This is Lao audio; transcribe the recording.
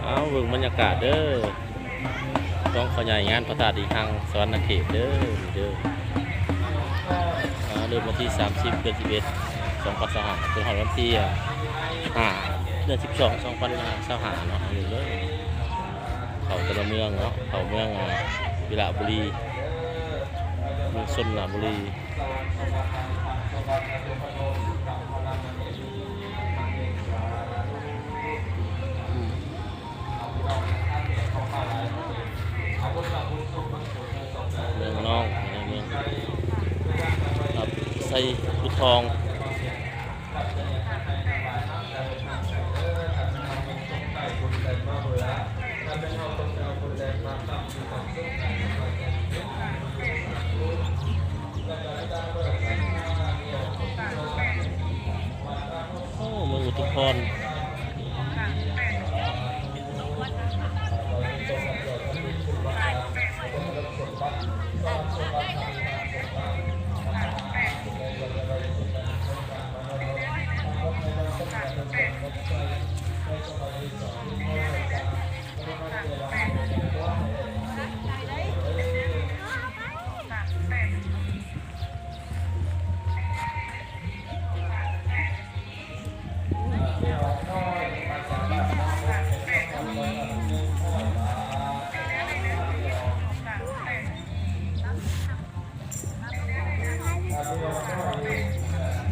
ເອົາ ເບິ່ງບັນຍາກາດເດີ ກອງເຂົ້າໃຫຍ່ງານພະທາດອີ່ຮັ່ງສະຫວັນນະເຂດເດີ ນີ້ເດີ. ເອົາ ເລີ່ມວັນທີສາມສິບ ເດືອນສິບເອັດ ສອງພັນຊາວຫ້າ ຈົນຮອດວັນທີ ອ່າ ຫ້າ ເດືອນສິບສອງ ສອງພັນຊາວຫ້າເນາະ. ນີ້ເດີ ເຂົ້າແຕ່ລະເມືອງເນາະ ເຂົ້າເມືອງ ອ່າ ວິລະບູລີ ເມືອງຊົນນະບູລີ. ເມືອງນອງ ເມືອງ ເມືອງ ອ່າ ໄຊພູທອງ. ໂອ້ ເມືອງອຸທຸມພອນ